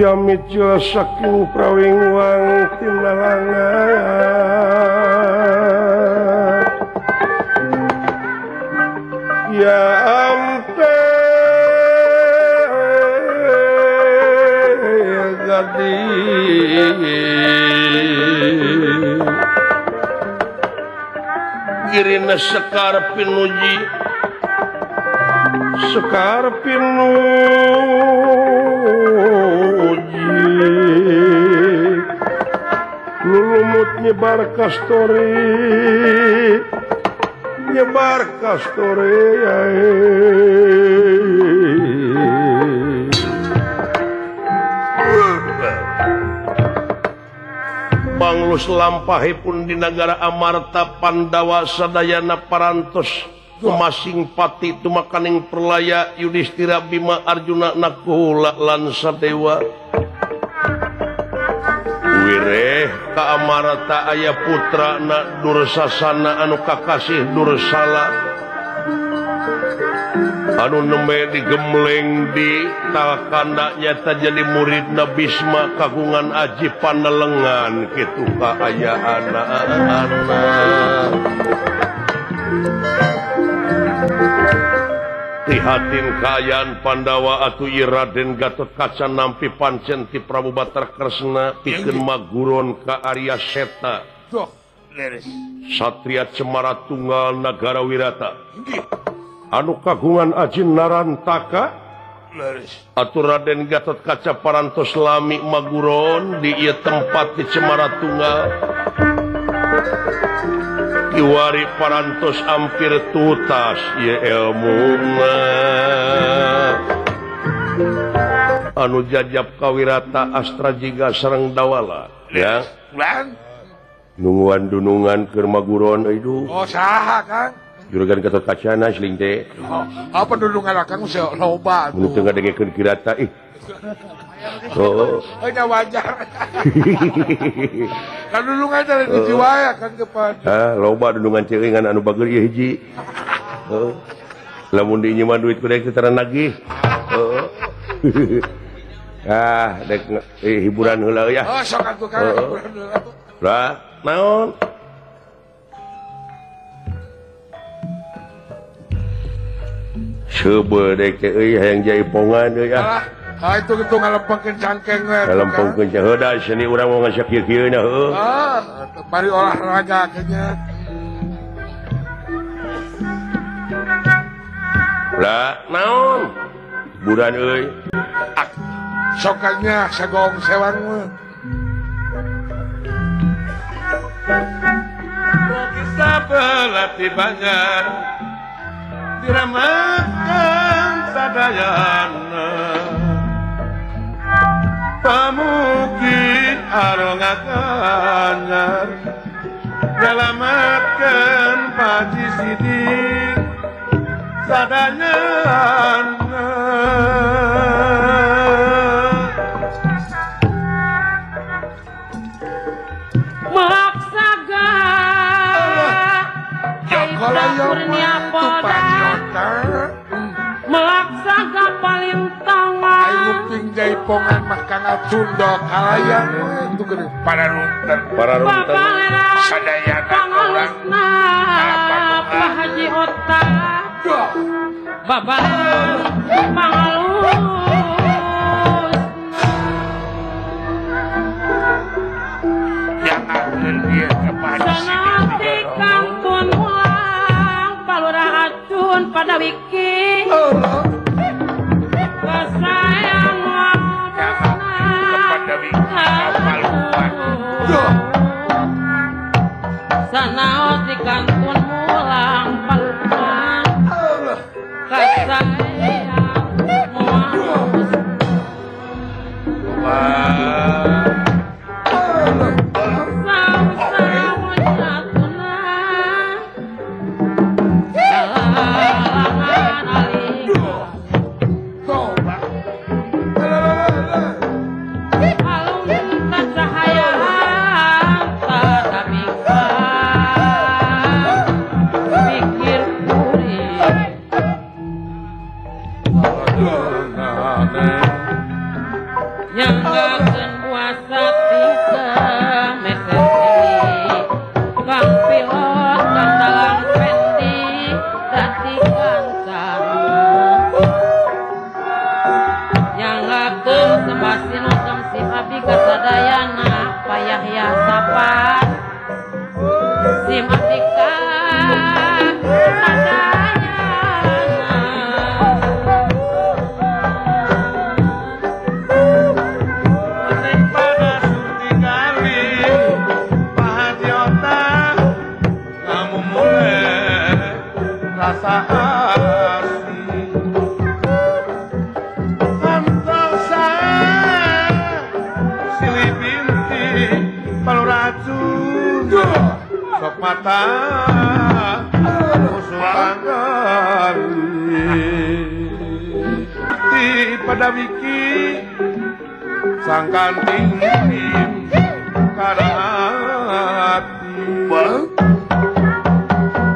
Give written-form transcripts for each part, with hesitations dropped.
Piamicil saking prawingwang tinalangan ya ampe gadi girina sekar pinuji sekar pinuji lulumut nyebar kastori nyebar kastori Panglus lampahipun di nagara Amarta Pandawa sadayana parantos masing pati tumakaning perlaya Yudhistira Bima Arjuna Nakula lan Sadewa. Wireh ka Amarta aya putrana Dursasana anu kakasih Dursala anu nembe digemleng di talkanda nyata jadi muridna Bisma kagungan aji panelengan kitu kaayaan anak. Prihatin kaayaan Pandawa atuh ieu Raden Gatotkaca nampi pancen ti Prabu Bathara Kresna pikeun maguron ka Arya Seta. Satria Cemara Tunggal Nagara Wirata. Anu kagungan aji Narantaka atuh Raden Gatotkaca parantos lami maguron di ieu tempat di Cemara Tunggal. Kiwari parantos ampir tutas ieu elmuna anu jajab kawirata astra jiga sareng dawala ya nungguan dunungan keur maguron euy. Oh saha Kang? Juragan Gatotkaca seling teh. Oh, apa dunungan akang loba atuh. Mun teu ngadengekeun kirata ih. Oh. Euy da wajar. Kan dunungan teh di jiwa kan kepan. Ah, loba dunungan ceuingan anu bager ieu hiji. Heeh. Lamun diinjeman duit ku deui teu nagih. Heeh. Ah, dek hiburan heula ya. Oh, sok atuh Kang hiburan heula. Lah, naon? Coba dek euy hayang jaipongan euy ah. Ah itu kitu ngalempengkeun cangkeng we. Ngalempengkeun cangkeng heuh da seni urang mau ngasak kieu-kieu na heuh. Ah, bari olahraga kayaknya. Lah, naon? Hiburan euy. Sokanya sagong sewang mah. Kisah belati banyak diramatkan sadayana pamuki arongakan nyelamatkan Paji Sidik sadayana. Melaksaga paling tangan ayo jaipongan mah kang Sunda kalayang itu geuning para runten para runten sadayana urang Pak Haji Ota babalang pangalus yang akhir dia kepada Sidik kantun ulang palurah acun pada wiki kasayang kepada wiki kapaluan sanaos di kantun mulang paluan kasayang mualus yang Rasa asih antosa silih binti paluracun sok mata di pada wiki sangkan tinggi karena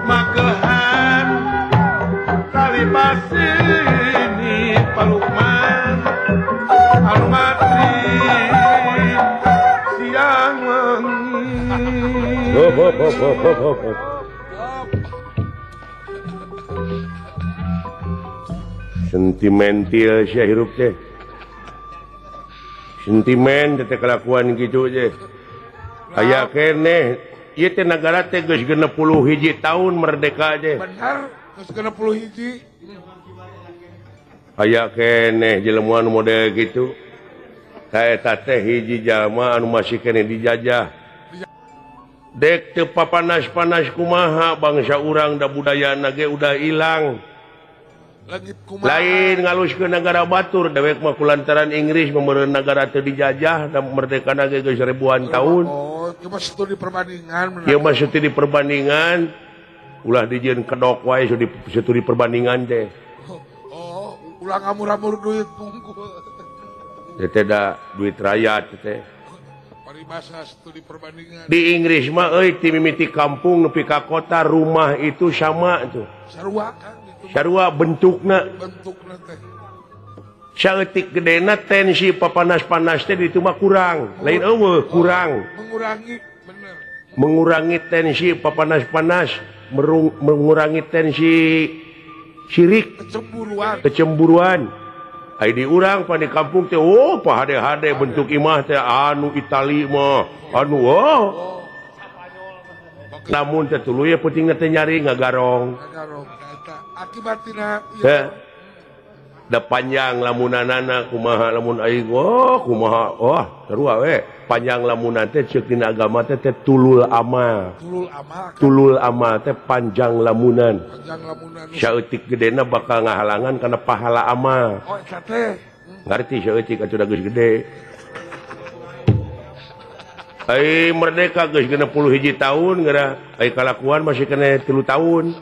magehan tali pasini palukman anu matri siang wengi. Sentimental sia hirup teh. Sentimen teh kelakuan gitu teh. Aya keneh ieu teh nagara teh geus 61 tahun merdeka teh. Bener, geus 61. Aya keneh jelema anu model kitu. Kaeta teh hiji jalma anu masih keneh dijajah. Dek teu papanas-panas kumaha bangsa urang da budayana ge udah ilang. Lain ngalus ke negara batur dewek mah kulantaran Inggris memereun negara teu dijajah dan merdekana ge geus ribuan tahun. Oh, ieu mah studi perbandingan. Ieu mah studi perbandingan. Ulah dijieun kedok wae studi perbandingan teh. Oh, ulah ngamur-amur duit pungkul. Teh da duit rakyat teh. Paribasa studi perbandingan. Di Inggris mah euy ti mimiti kampung nepi ka kota rumah itu sama tuh. Sarua kan. Sarua bentukna bentukna teh saeutik gedena tensi papanas-panas teh ditu mah kurang lain eueuh kurang mengurangi bener mengurangi tensi papanas-panas mengurangi tensi sirik kecemburuan kecemburuan ai di urang pan di kampung teh oh pahade-hade bentuk imah teh anu Itali mah anu oh lamun teh tuluy pentingna teh nyari ngagarong ngagarong akibatina ieu da panjang lamunanana kumaha lamun aing oh kumaha oh sarua we panjang lamunan teh ceuk dina agama teh tulul amal tulul amal tulul amal teh panjang lamunan panjang lamunan saeutik gedena bakal ngahalangan kana pahala amal oh eta teh ngarti saeutik atuh da geus gede ai merdeka geus 61 tahun geura ai kalakuan masih kena 3 tahun.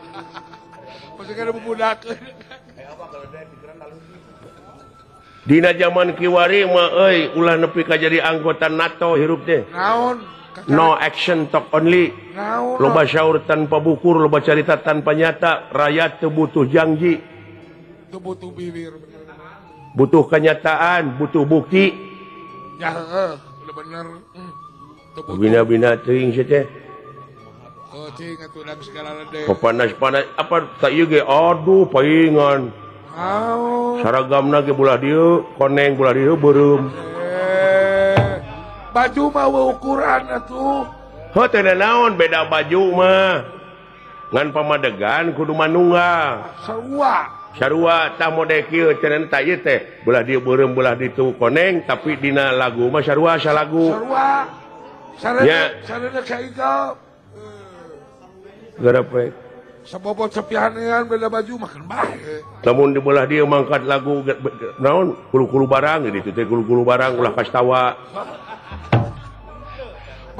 Dina zaman kiwari mah euy ulah nepi ka jadi anggota NATO hirup teh. Naon? No action talk only. Naon? Loba syaur tanpa bukur, loba carita tanpa nyata, rakyat teu butuh janji. Teu butuh bibir. Butuh kenyataan, butuh bukti. Ya heuh, bener. Bina-bina teuing sia teh. Panas-panas apa tak ieu ge aduh paingan. Saragamna ge bulah dieu koneng bulah dieu beureum. Baju mah ukuran atuh. Heuh teh naon beda baju mah. Ngan pamadegan kudu manunggal. Sarua. Sarua tah mode kieu cenah tah ieu teh belah dieu beureum belah ditu koneng tapi dina lagu mah sarua salagu. Sarua. Sarua sarua ka ieu. Garapek sabobot sepihanean beda baju makan bae. Lamun dibelah dia mangkat lagu naon kulu-kulu barang gitu teh kulu-kulu barang ulah kastawa.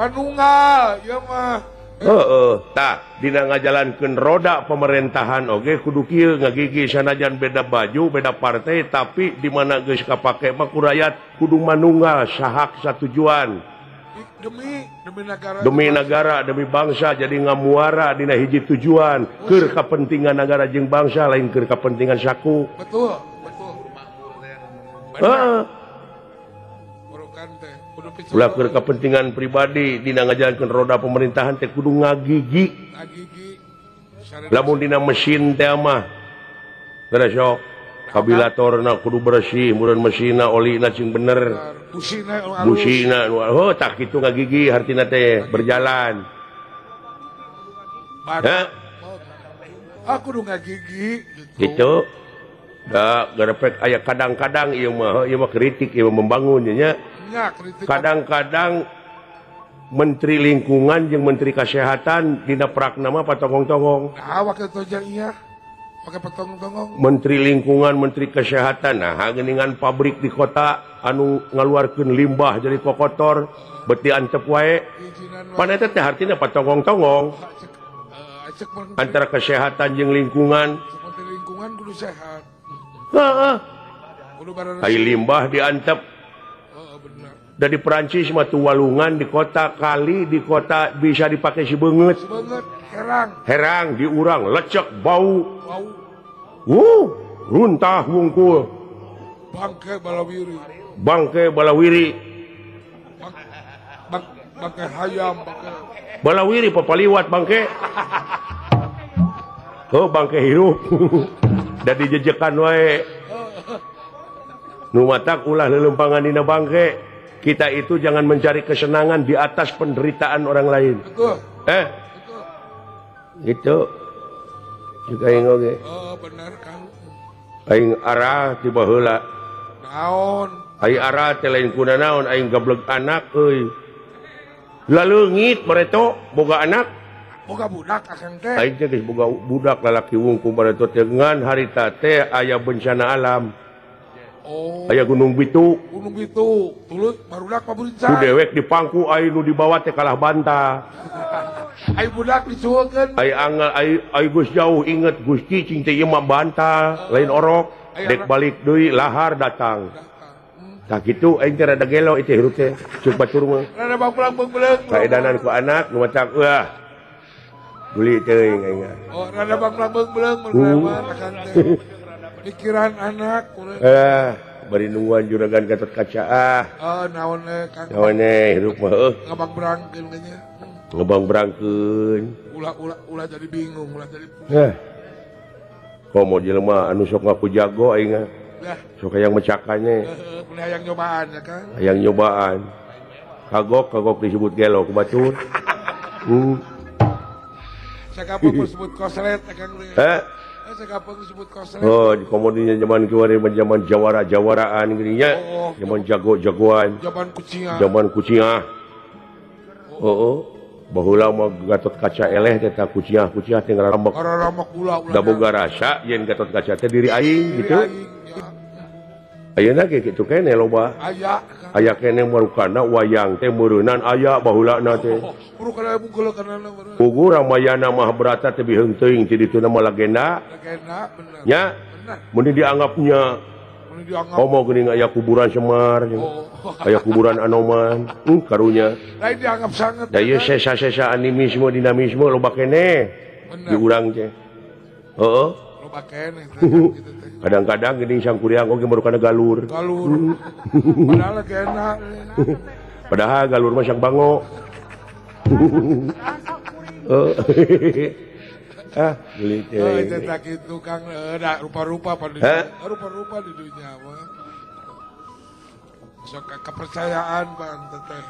Manunggal ieu mah. Heeh, tah dina ngajalankeun roda pemerintahan oge kudu kieu ngagigi sanajan beda baju, beda partai tapi di mana geus kapake mah ku rakyat kudu manunggal sahak satujuan. Demi negara, demi negara, demi bangsa, jadi ngamuara dina hiji tujuan keur kepentingan negara jeung bangsa lain keur kepentingan saku. Betul, betul. Heeh. Ulah keur kepentingan pribadi dina ngajalankeun roda pemerintahan teh kudu ngagigi. Ngagigi. Lamun dina mesin teh mah geura sok kabilatorna kudu bersih, meureun mesinna olina cing bener. Busina oh tak kitu ngagigi hartina teh berjalan. Hah? Aku kudu ngagigi gitu. Da garepek aya kadang-kadang ieu mah kritik ieu membangun nya. Kadang-kadang Menteri Lingkungan jeung Menteri Kesehatan dina prakna mah patongong-tongong. Nah, wakil toja iya. Pakai petong-tongong. Menteri Lingkungan, Menteri Kesehatan, nah geuningan pabrik di kota anu ngaluarkeun limbah jadi kokotor, beti antep wae. Pan eta teh hartina patonggong-tonggong. Antara kesehatan jeung lingkungan. Menteri Lingkungan kudu sehat. Heeh. Ai limbah diantep. Dari Perancis mah tuh walungan di kota, kali di kota bisa dipakai si beungeut. Herang. Herang diurang lecek bau. Runtah wungkul. Bangke balawiri. Bangke balawiri. Bangke hayam, bangke. Balawiri papaliwat bangke. Oh, bangke hirup. Da dijejekan wae. Nu matak ulah leuleumpangan dina bangke. Kita itu jangan mencari kesenangan di atas penderitaan orang lain. Betul. Betul. Gitu. Juga aing oge. Oh, bener Kang. Aing arah ti baheula. Naon? Aing arah teh lain kuna naon aing gableg anak euy. Laleungit bareto boga anak. Boga budak akang teh. Aing teh geus boga budak lalaki wungkul bareto teh ngan harita teh aya bencana alam. Oh. Aya Gunung Bitu. Gunung Bitu, tulut barudak paburincan. Ku dewek di pangku ai nu dibawa teh kalah bantah. Ai budak dicuekeun. Ai angel ai geus jauh inget Gusti cing teh ieu mah bantah, lain orok. Dek balik deui lahar datang. Tah kitu aing teh rada gelo ieu teh hirup teh. Ceuk batur mah. Rada bangbelang-bangbelang. Kaedanan ku anak nu matak wah. Beli teuing aing. Oh, rada bangbelang-bangbelang mah akang teh. Pikiran anak bari nungguan juragan Gatot Kaca ah. Oh, naon Kang. Naon hirup mah heuh. Ngabang berangkeun nya. Ngabang berangkeun. Ulah ulah ulah jadi bingung, ulah jadi. Komo jelema anu sok ngaku jago aing ah. Sok hayang mecakannya. Heeh, hayang nyobaan ya Kang. Hayang nyobaan. Kagok kagok disebut gelo ku batur. Sakapung disebut koslet Kang. Heh. Oh, di komodinya zaman kiwari zaman jawara-jawaraan gini nya. Oh, zaman jago-jagoan. Zaman kucingan. Zaman kucingah. Oh, oh. Baheula mah Gatot Kaca eleh teh ta kucingah-kucingah teh ngaramek. Ngaramek ulah-ulah. Da boga rasa yen Gatot Kaca teh diri aing gitu. Ayeuna ge kitu keneh loba. Aya. Aya keneh marukana wayang teh meureunnan aya baheulana teh. Pugu Ramayana Mahabharata teh biheung teuing ti dituna mah legenda. Legenda bener. Nya. Mun dianggapnya komo geuning aya kuburan Semar, aya kuburan Anoman, karunya. Lain dianggap sanget. Da ieu sesa-sesa animisme dinamisme loba keneh di urang teh. Heeh. Loba keneh kitu teh. Kadang-kadang geuning sangkuriang oge marukana galur. Galur. Padahal legenda. Padahal galur mah sang bango. Ah, beli teh. Oh, itu tak gitu Kang, da rupa-rupa pada rupa-rupa di dunia mah. Sok kepercayaan bang teteh.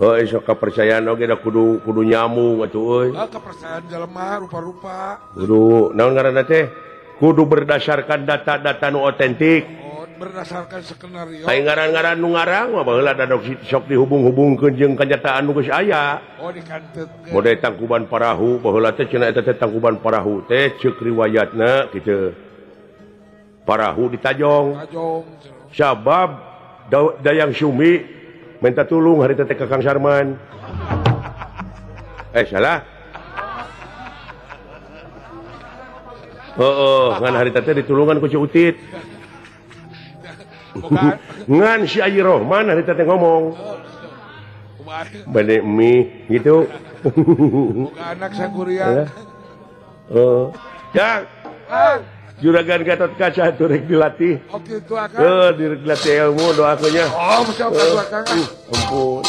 Oh, sok kepercayaan oge da kudu kudu nyambung atuh euy. Ah, kepercayaan jelema rupa-rupa. Kudu naon ngaranna teh? Kudu berdasarkan data-data nu otentik. Oh, berdasarkan skenario. Ai ngaran-ngaran nu ngarang mah baheula da sok dihubung-hubungkeun jeung kanyataan nu geus aya. Oh, dikantetkeun. Model Tangkuban Parahu baheula teh cenah eta teh Tangkuban Parahu teh ceuk riwayatna kitu. Parahu ditajong. Tajong. Sabab Dayang Sumi minta tulung hari teh ka Kang Sarman. Salah. Oh, ngan hari teh ditulungan ku Ci Utit. Ngan si Ayi Rohman hari teh ngomong. Bade mie gitu. Bukan anak sangkuriang. Oh. Kang. Juragan Gatot Kaca turek dilatih. Oh gitu akang. Direk dilatih ilmu doakeunnya. Oh, siap akang. Ampun.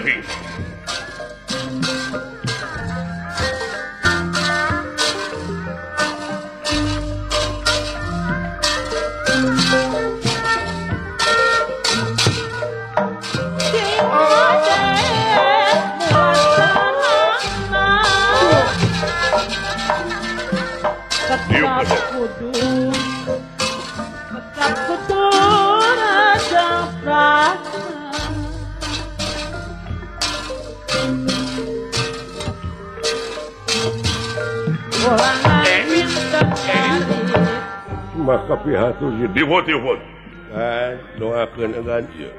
daging. Maka pihak tuh diwot-diwot kan doakeun egan ieu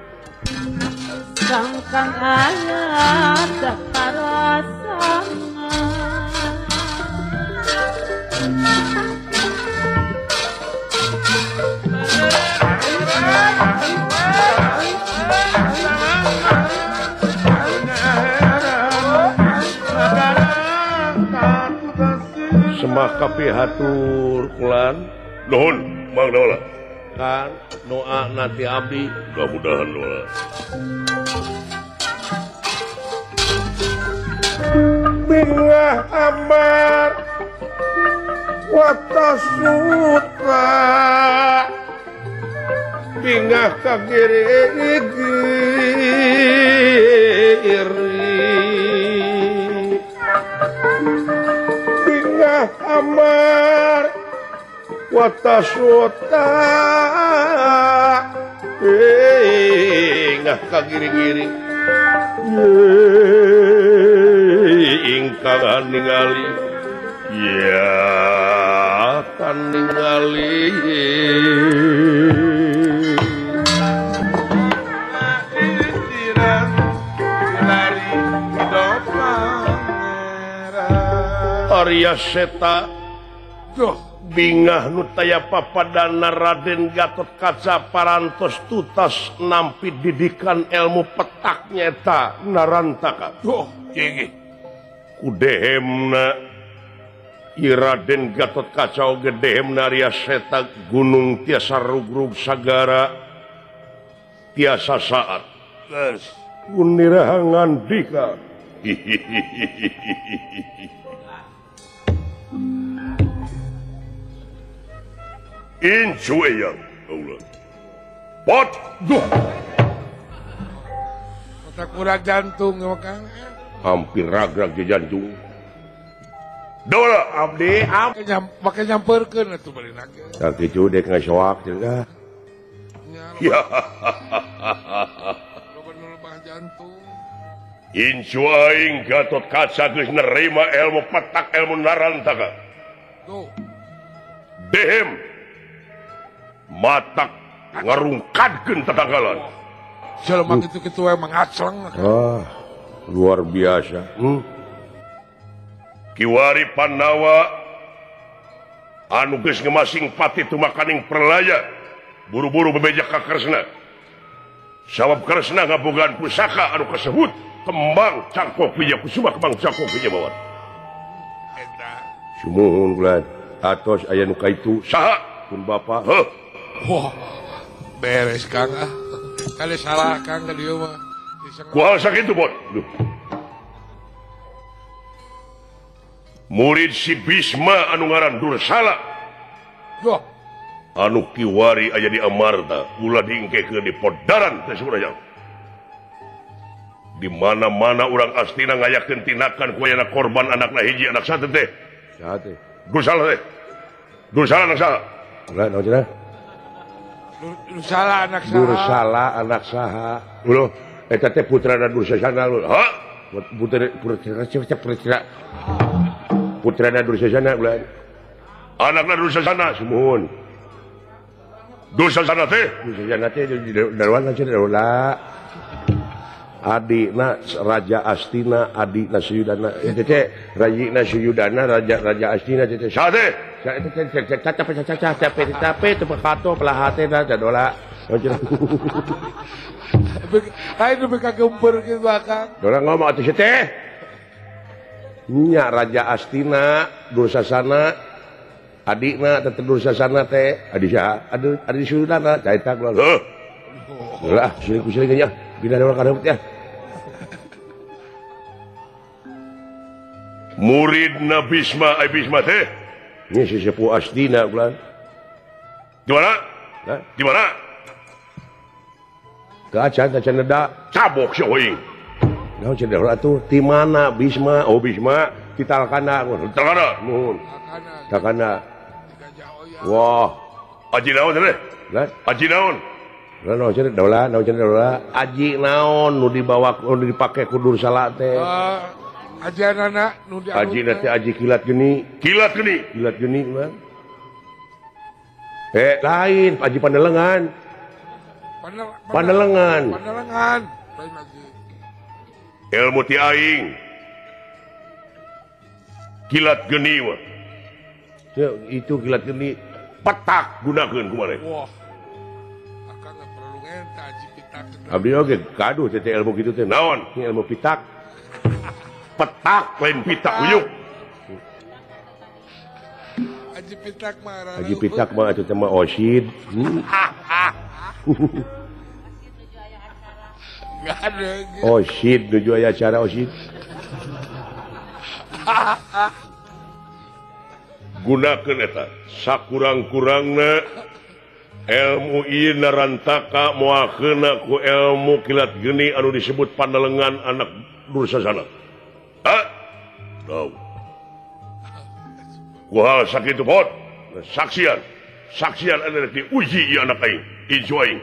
sangkang aya karasana Semah kapihatur kulan nuhun Mang Dola kan doa nanti abdi mudah-mudahan doa bingah amar watasutra bingah kagiri bingah amar watasuta ngah kagiring-giring ingkang ningali ya kan ningali Arya Seta bingah nu taya papadana Raden Gatot Kaca parantos tutas nampi didikan ilmu petak nyeta Narantaka. Ku dehemna ieu Raden Gatot Kaca oge dehemna Arya Seta gunung tiasa rugrug sagara tiasa saat. Kuniraha ngandika. Incu eyang Allah. Pot duh. Otak kurang jantung Kang. Hampir ragrag di jantung. Dola abdi make nyamperkeun atuh bari ge. Tah kitu dek ngasoak cenah. Ya. Loba nu lebah jantung. Incu aing Gatot Kaca geus nerima ilmu petak ilmu Narantaka. Tuh. Dehem matak ngarungkadkeun tatanggalan. Jelema kitu-kitu we mangacleng. Ah, luar biasa. Kiwari Pandawa anu geus ngemasing pati tumakaning perlaya buru-buru bebeja ka Kresna. Sabab Kresna ngabogaan pusaka anu kasebut kembang cangkok bija kusuma kembang cangkok bija mawar. Eta. Sumuhun kula atos aya nu kaitu saha pun bapa. Heuh. Wah, beres Kang ah. Kali salah Kang ka dieu mah. Kual sakitu bot. Duh. Murid si Bisma anu ngaran Dursala. Duh. Anu kiwari aya di Amarta, ulah diingkekeun di Podaran teh Suraya. Di mana-mana urang Astina ngayakeun tindakan ku ayana korban anakna hiji anak sate teh. Saha teh? Dursala teh. Dursala anak saha? Ulah naon cenah? Dursala anak saha. Dursala anak saha. Ulah eta teh putrana Dursasana lho. Ha? Putrana Dursasana ulah. Anakna Dursasana sumuhun. Dursasana teh? Dursasana teh daruan cenah ulah. Adina Raja Astina, adina Suyudana, teh rajina Suyudana, Raja Raja Astina teh saha teh? Nya Raja Astina Dursasana adikna tetep Dursasana teh adi saha adi Suyudana caita kula. Lah sirik-sirik nya bina urang kadeup teh. Muridna Bisma ai Bisma teh nya si sepuh Asdina ulah. Di mana? Di mana? Teu acan neda cabok sia euing. Naon cenah atuh ti mana Bisma? Oh Bisma ti Talkana. Talkana nuhun. Talkana. Wah, aji naon teh? Aji naon? Naon cenah dola, naon cenah dola. Aji naon nu dibawa nu dipake ku Dursala teh? Ajanana nu di aji teh aji kilat geni. Kilat geni. Kilat geni mah. Lain aji pandelengan. Pandelengan. Pandelengan. Lain aji. Ilmu ti aing. Kilat geni mah. Itu kilat geni petak gunakeun kumaha. Wah. Akang nggak perlu ngenta aji pitak. Abdi oge gaduh teh ilmu kitu teh. Naon? Ilmu pitak. Petak lain pitak uyuk. Aji pitak mah. Aji pitak mah atuh teh mah osid. Osid nuju aya acara osid. Gunakeun eta sakurang-kurangna ilmu ieu narantaka moal keuna ku ilmu kilat geni anu disebut pandelengan anak Dursasana. Hah? Tahu. Ku hal sakitu pot saksian. Saksian anu diuji ieu anak aing, incu aing.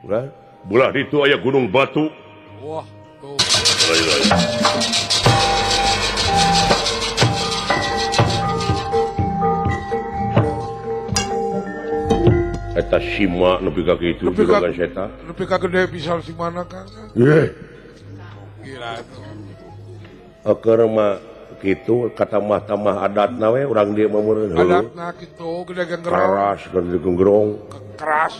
Ulah, belah ditu aya gunung batu. Wah, tuh. Eta sima nepi ka kitu juragan seta. Nepi ka gede pisan simana Kang. Heh. Gila tuh. Keur mah kitu katamah-tamah adatna we urang dieu mah meureun. Adatna kitu gede genggerong. Keras gede genggerong. Keras.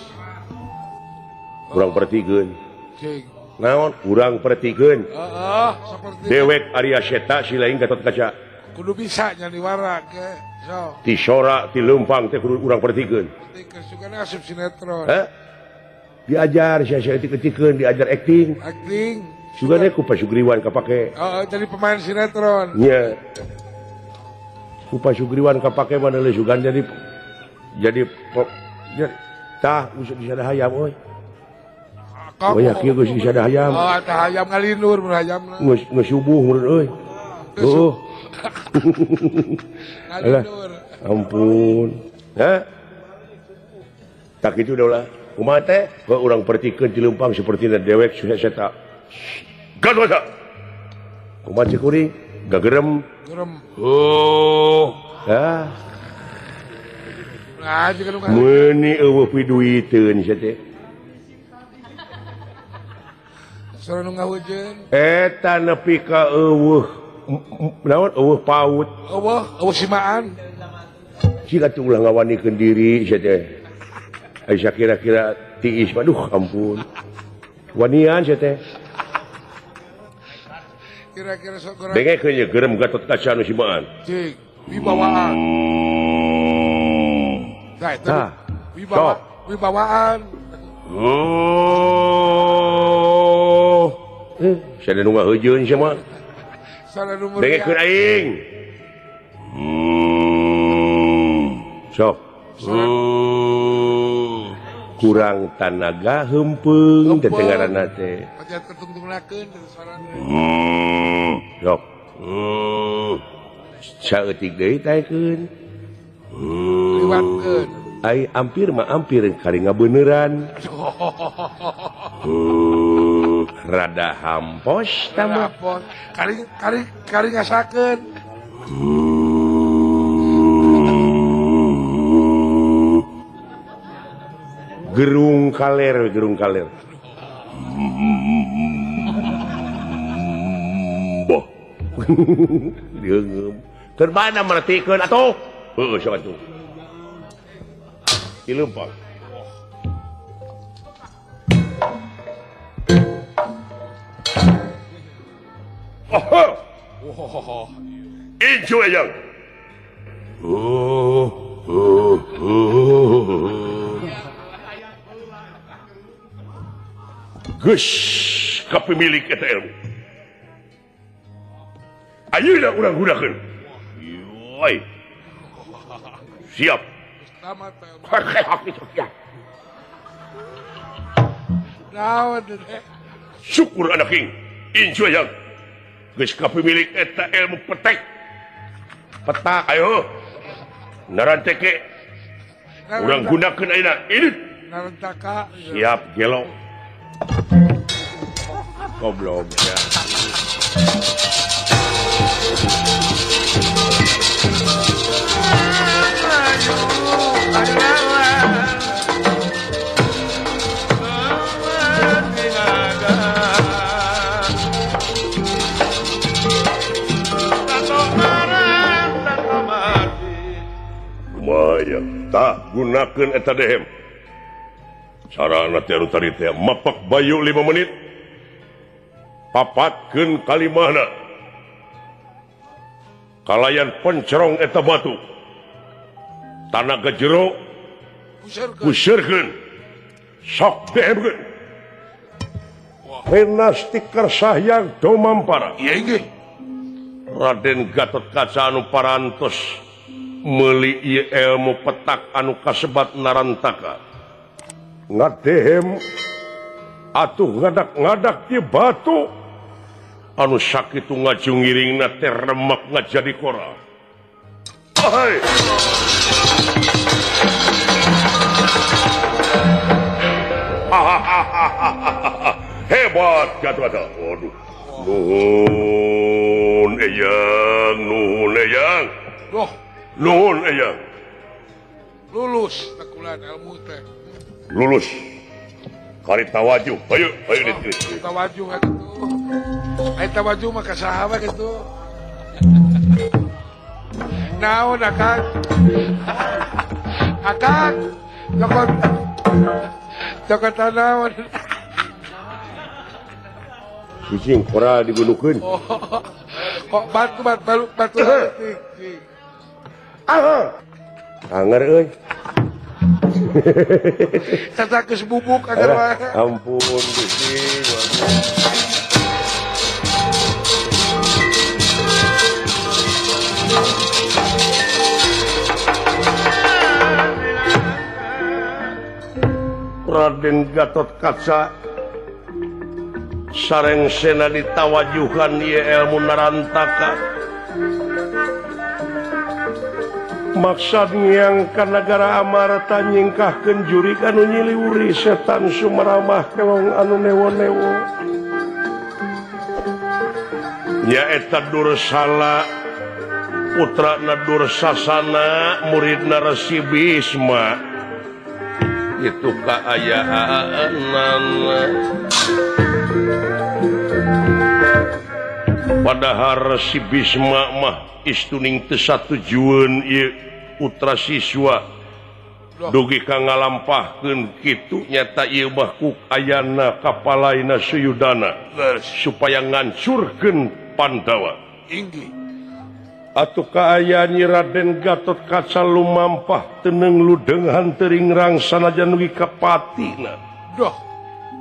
Urang pertikeun. Cing. Naon? Urang pertikeun. Heeh, saperti dewek Arya Seta si lain Gatot Kaca. Kudu bisa nyaniwara ge. So. Ti sora ti leumpang teh kudu urang pertikeun. Pertikeun sugana asup sinetron. Heh? Diajar sia-sia etik-etikeun, diajar acting. Acting. Sugana ku Pasugriwan kapake. Heeh, jadi pemain sinetron. Nya. Ku Pasugriwan kapake mana leuh sugan jadi tah geus disada hayam euy. Oh ya kieu geus disada hayam. Oh, tah hayam ngalindur mun hayamna. Geus geus subuh meureun euy. Heuh. Alah, ampun. Hah? Tak kitu daulah. Kumaha teh? Kok urang pertikeun ti leumpang sapertina dewek sudah seta. Gatot kaca. Kumaha cek kuring? Gagerem. Gerem. Oh. Hah. Nah, jeung nu meuni eueuh piduiteun sia teh. Sora nu ngahujeun. Eta nepi ka eueuh naon eueuh paut. Eueuh, eueuh simaan. Siga teh ulah ngawanikeun diri sia teh. Ai kira-kira tiis, aduh ampun. Wanian sia teh. Kira-kira sok goreng. Dengekeun ye gerem Gatot Kaca nu simaan. Cing, wibawaan. Tah eta. Wibawa, wibawaan. Oh. Sia nu ngahujeun sia mah. Dengekeun aing. Sok. Kurang tanaga heumpeng teh ngaranna teh. Pacat ketungtungnakeun suarana. Sok. Saeutik deui taekeun. Liwatkeun. Ai ampir mah ampir kari ngabeuneran. Rada hampos tah mah. Kari kari kari ngasakeun. Gerung kaler, gerung kaler. Boh. Deungeum. Keur mana mertikeun atuh? Heueuh sok atuh. Di leumpang. Oh. Incu eyang. Oh. Oh. Oh. Geus kapimilik eta ilmu. Ayeuna urang gunakeun. Yoi. Siap. Syukur anak king. Incu yang geus kapimilik eta ilmu petek. Petak ayo. Naranteke. Urang gunakeun ayeuna. Ini. Narantaka. Siap gelo. Goblok ya. Kumaya tah gunakeun eta dehem. Sarana teh anu tadi teh mapak bayu 5 menit. Papatkeun kalimahna. Kalayan pencerong eta batu. Tanah ke jero kuseurkeun. Sok dehemkeun. Renas tikar sahyang domampara. Iya inggih. Raden Gatotkaca anu parantos meuli ieu ilmu petak anu kasebat Narantaka. Ngadehem atuh ngadak-ngadak ieu batu anu sakitu ngajungiringna teh remek ngajadi koral. Hai. Hebat Gatotkaca. Waduh. Nuhun eyang, nuhun eyang. Loh, nuhun eyang. Lulus tekulan ilmu teh. Lulus. Kari tawajuh. Ayo, ayo dit. Tawajuh kitu. Ai tawajuh mah ka saha we kitu. Naon akang? Akang, cokot. Cokot naon? Kucing koral digunukeun. Oh, kok batu batu batu leutik. Ah. Anger euy. Tata geus bubuk anger wae. Ampun Gusti. Raden Gatotkaca sareng sena ditawajuhan ieu ilmu Narantaka. Maksad ngiang ka nagara Amarta nyingkahkeun jurig anu nyiliwuri setan sumaramah kelong anu newo-newo. Nyaeta Dursala putrana Dursasana muridna Resi Bisma. Itu kaayaanana. Padahal Resi Bisma mah istuning teu satujueun ieu putra siswa dugi ka ngalampahkeun kitu nyata ieu mah ku ayana kapalaina Suyudana supaya ngancurkeun Pandawa. Inggih. Atuh kaayaan Nyi Raden Gatotkaca lumampah teneng ludenghan teuring sanajan dugi ka patina. Doh,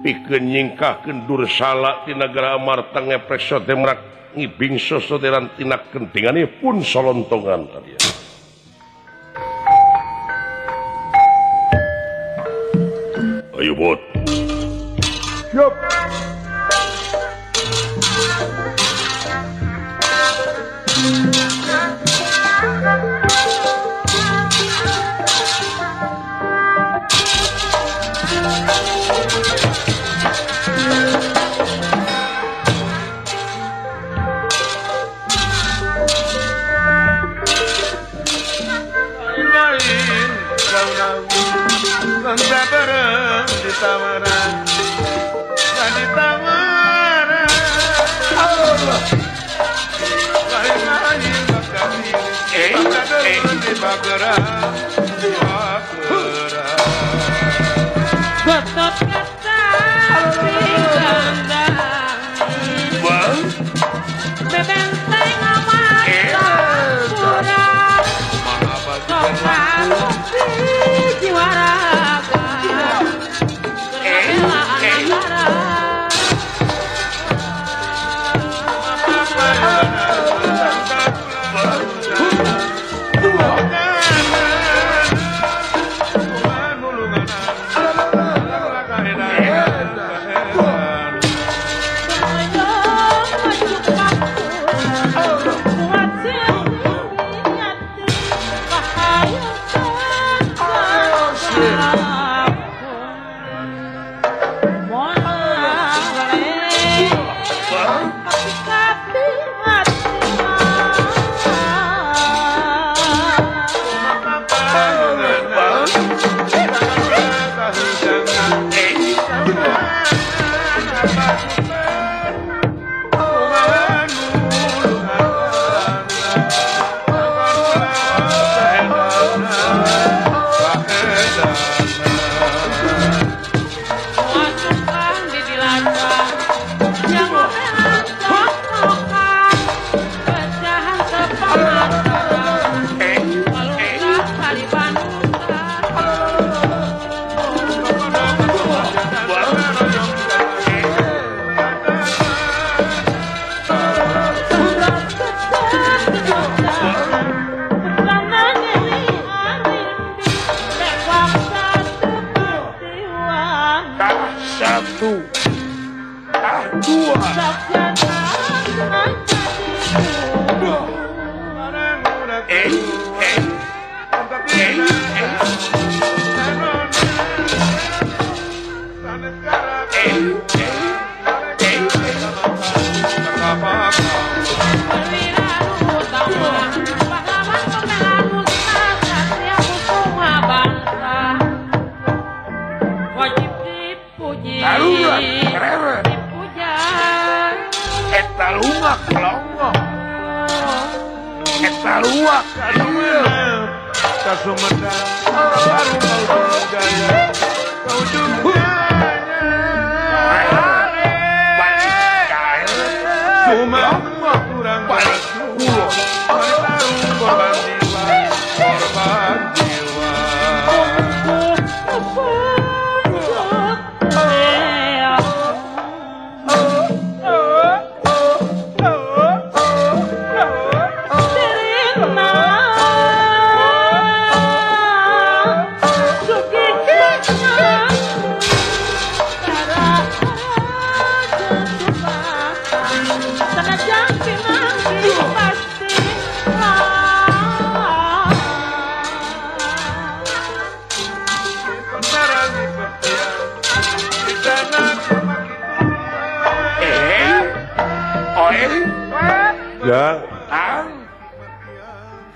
pikeun nyingkahkeun Dursala ti nagara Amarta ngeprek sotemrak ngibing sosoteran tina kentingane pun solontongan. Ayo bot. Siap.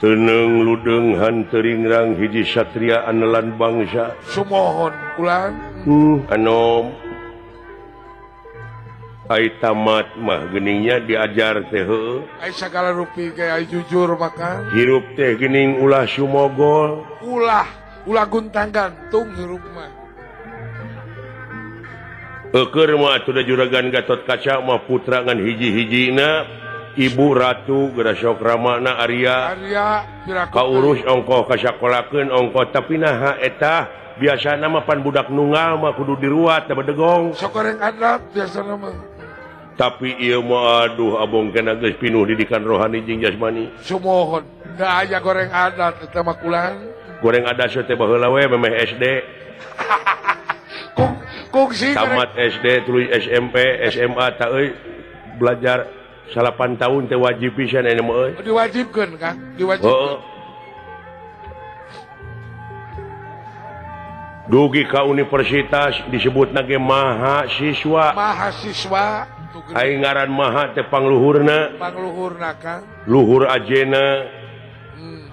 Teneng ludeng hanteringrang hiji satria anelan bangsa. Sumohon kulan. Anom. Ai tamat mah geningnya diajar teh heueuh. Ai sagala rupi ge ai jujur maka. Hirup teh gening ulah sumogol. Ulah, ulah guntang gantung hirup mah. Eueur mah atuh da juragan Gatot Kaca mah putra ngan hiji-hijina. Ibu Ratu Gerasok Ramana Arya kaurus ongkoh kasakolakeun ongkoh tapi naha eta biasana mah pan budak nunggal mah kudu diruat teh bedegong sok goreng adab biasana mah tapi ieu mah aduh abong kena geus pinuh didikan rohani jeung jasmani sumohon da aya goreng adat eta mah kulang goreng adat teh baheula we memeh SD kungsi tamat SD tuluy SMP SMA ta euy belajar 8 tahun teh wajib pisan aya mah euy. Diwajibkeun Kang, diwajibkeun. Heeh. Dugi ka universitas disebutna ge mahasiswa. Mahasiswa. Ai ngaran maha teh pangluhurna. Pangluhurna Kang. Luhur ajena.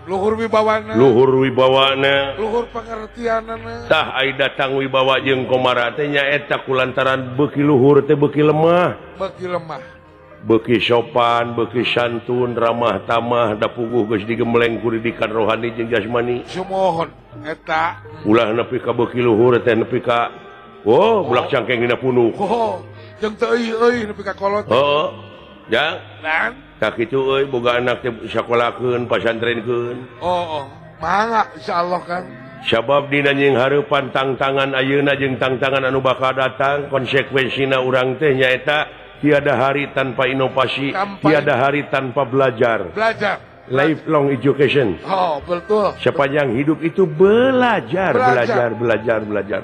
Luhur wibawana. Luhur wibawana. Luhur pangertianana. Tah ai datang wibawa jeung komara teh nyaeta kulantaran beuki luhur teh beuki lemah. Beuki lemah. Beuki sopan, beuki santun, ramah tamah, da puguh geus digembleng ku didikan rohani jeung jasmani. Sumohon eta. Ulah nepi ka beuki luhur teh nepi ka oh, bulak cangkeng dina punuk. Oh, jeung teu euy nepi ka kolot. Heeh. Jang. Dan tah kitu euy boga anak teh sakolakeun, pasantrenkeun. Oh, oh. Mangga insyaallah Kang. Sabab dina nying hareupan tangtangan ayeuna jeung tangtangan anu bakal datang, konsekuensina urang teh nyaeta tiada hari tanpa inovasi, tiada hari tanpa belajar. Belajar. Lifelong education. Oh, betul. Sepanjang hidup itu belajar, belajar, belajar, belajar.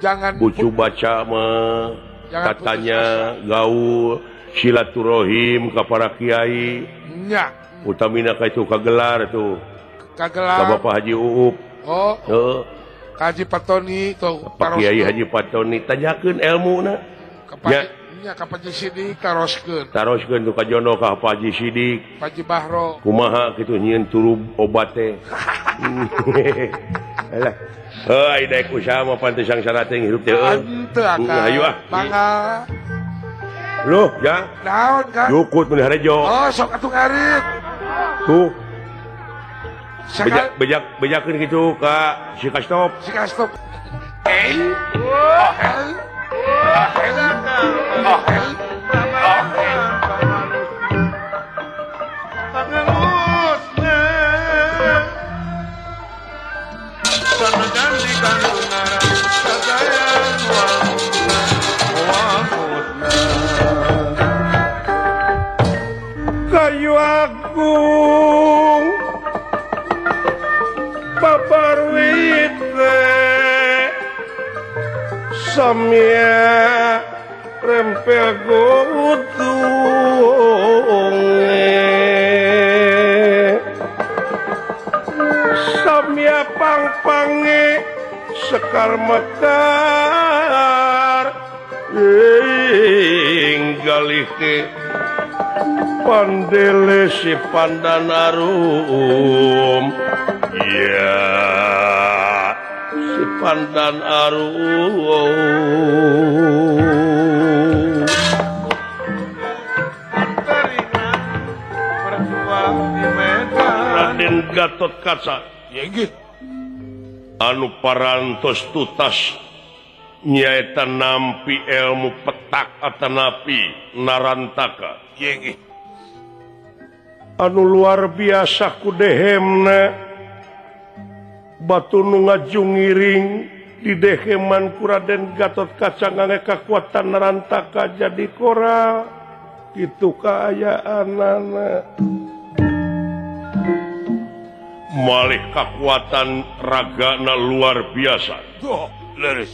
Jangan bucu baca mah, katanya gaul, silaturahim ka para kiai. Nya. Utamina ka itu kagelar tuh. Kagelar. Ka Bapak Haji Uup. Oh. Heeh. Ka Haji Patoni tuh. Pak Kiai Haji Patoni tanyakeun elmuna. Ya. Nya ka Pak Haji Sidik taroskeun. Taroskeun tu ka Jono ka Pak Haji Sidik. Pak Haji Bahro. Kumaha kitu nyieun turub obat teh. Alah. Heuh daek usaha mah pan teu sangsara teh hirup teh euy. Henteu akang. Hayu ah. Mangga. Loh, ya. Naon, Kang? Jukut mun harejo. Oh, sok atuh ngarit. Tuh. Bejak bejakeun kitu ka si Kastop. Si Kastop. Eh. Oh, eh. Oh, Kayu agung paparwite samya rempel gotung. pang-pange sekar mekar ing galih pandele si Pandan Arum ya si Pandan Arum Raden Gatot Kaca anu parantos tutas nyaeta nampi ilmu petak atanapi narantaka anu luar biasa ku dehemna batu nu ngajungiring di deheman ku Raden Gatot Kaca ngangge kakuatan narantaka jadi koral kitu kaayaanana malih kakuatan ragana luar biasa. Leres.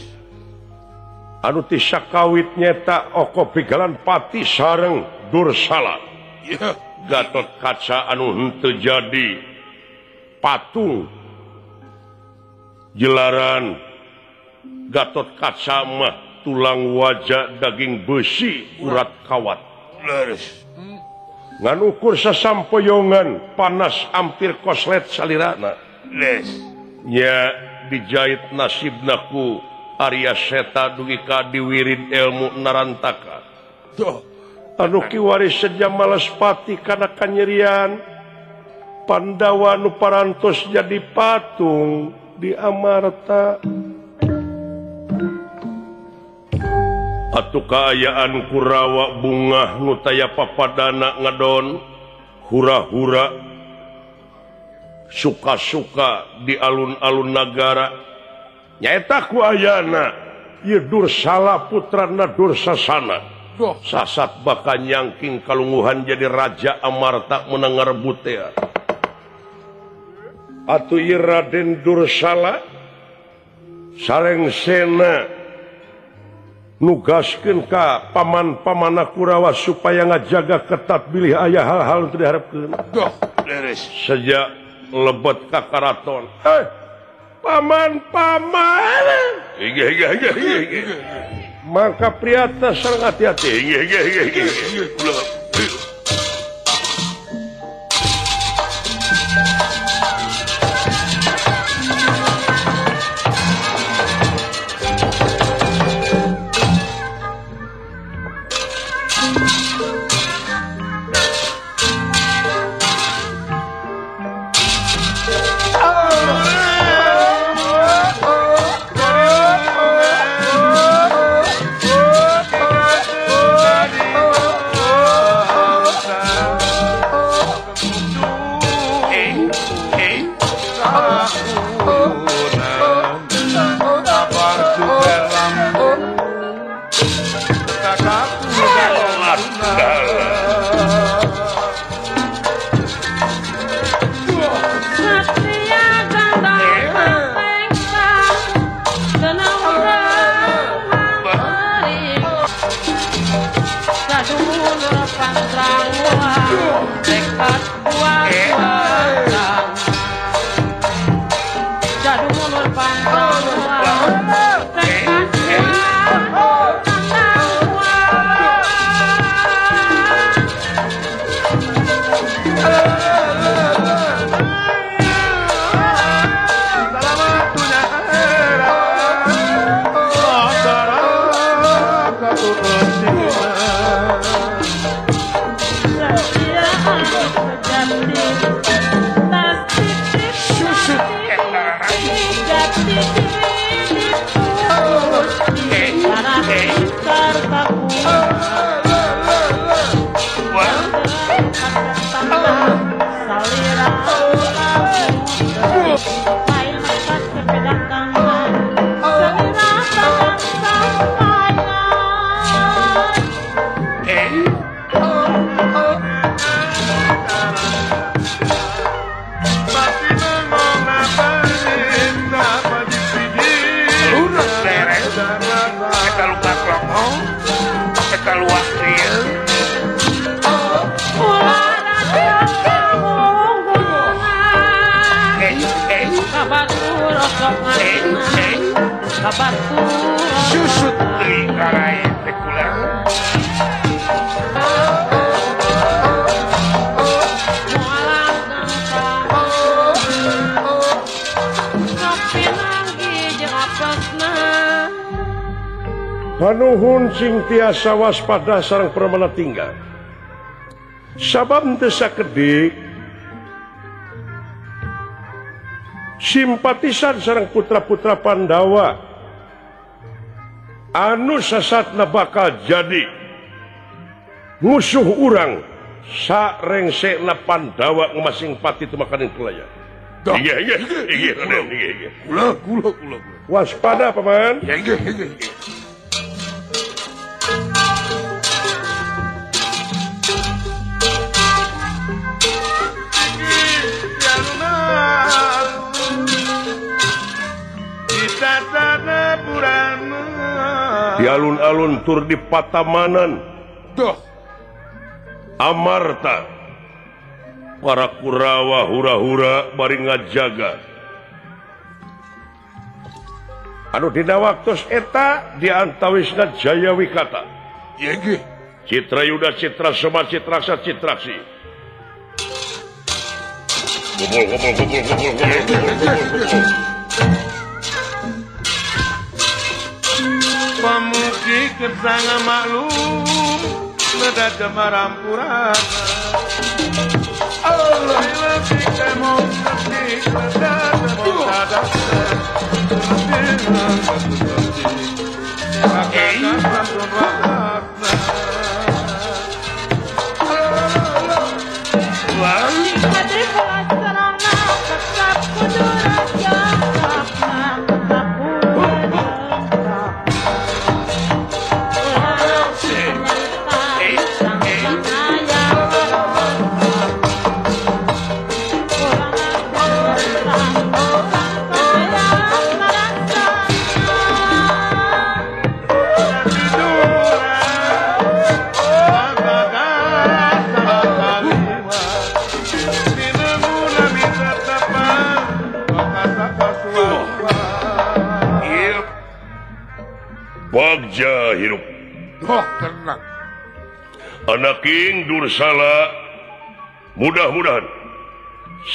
Anu ti sakawit nyeta oko pigalan pati sareng Dursala. Gatot Kaca anu henteu jadi patung jelaran Gatot Kaca mah tulang wajah daging besi urat kawat. Leres. Ngan ukur sasampoyongan panas ampir koslet salirana. Les. Nya dijahit nasibna ku Arya Seta dugi ka diwirid ilmu narantaka. Anu kiwari seja Malespati kana kanyerian Pandawa nu parantos jadi patung di Amarta. Atuh kaayaan Kurawa bungah nu taya papadana ngadon hura-hura suka-suka di alun-alun nagara nyaeta ku ayana ieu Dursala putrana Dursasana sasat bakal nyangking kalunguhan jadi raja Amarta meunang ngarebut teh. Atuh ieu Raden Dursala sareng Sena nugaskeun ka paman-pamana Kurawa supaya ngajaga ketat bilih aya hal-hal nu diharepkeun. Sejak lebet ka karaton. Paman-paman. Mangka priata sareng hati-hati. Deui karai teh kula. Panuhun sing tiasa waspada sareng pramana tinggal. Sabab teu sakedik simpatisan sareng putra-putra Pandawa anu sasatna bakal jadi musuh urang sarengsekna Pandawa masing pati tumakaning pelaya. Iya iya iya iya. Kula kula kula. Waspada paman. Iya iya iya. Di alun-alun tur di patamanan. Duh. Amarta para Kurawa hura-hura bari ngajaga. Anu dina waktos eta diantawisna Jaya Wikata. Iya nggih. Citra Yuda Citra Soma Citrasa Citraksi. Kumpul kumpul kumpul kumpul kumpul kumpul kumpul. Pamuki kersanga maklum neda jemarampurana. Allah lebih kemong lebih neda Bagja hirup. Oh, tenang. Anaking Dursala, mudah-mudahan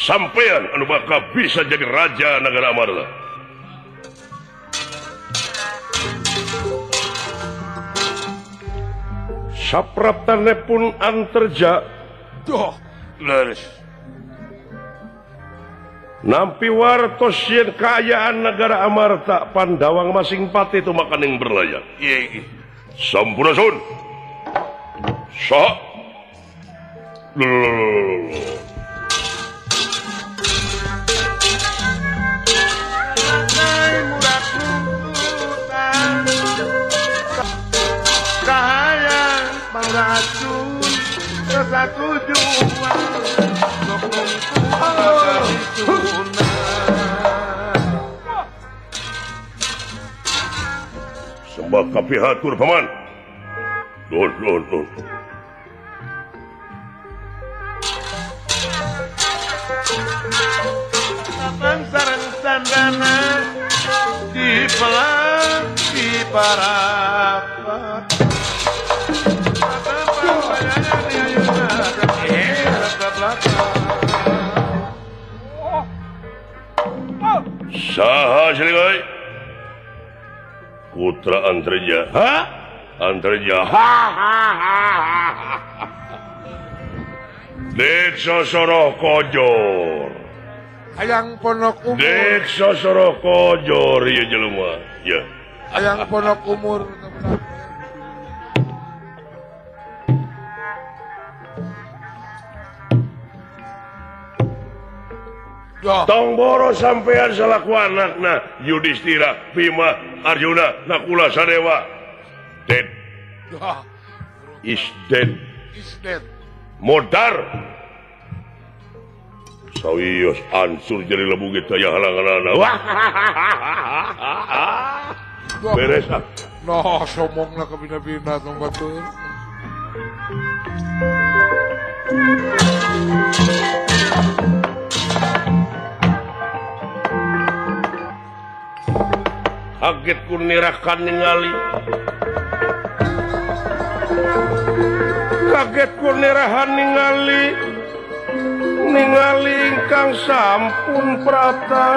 sampean anu bakal bisa jadi raja negara Amarta. Sapraptane pun anterja. Duh, leres. Nampi wartos yen kaayaan negara Amarta Pandawang masing pati tumakaning berlayar. Iya. Sampurasun. Saha. Kahayang pangracun satu jua. Sembah kapihatur paman. Don don don. Sareng sandana di pelang di parapat. Saha Siliwai? Putra Antarja. Ha? Antarja. Ha ha ha ha. Dek sosoro kojor. Ayang ponok umur. Dek sosoro kojor ya jelema. Ya. Ayang ponok umur. Tong boro sampean salaku anakna Yudhistira, Bima, Arjuna, Nakula, Sadewa. Dead. Is dead. Is dead. Modar. Sawios ansur jadi lebu kita ya halangan. Wah. Beres ah. Noh, somongna kabina-bina tong batur. Kaget ku nirakan ningali Kaget kunerahan ningali ningali ingkang sampun prata.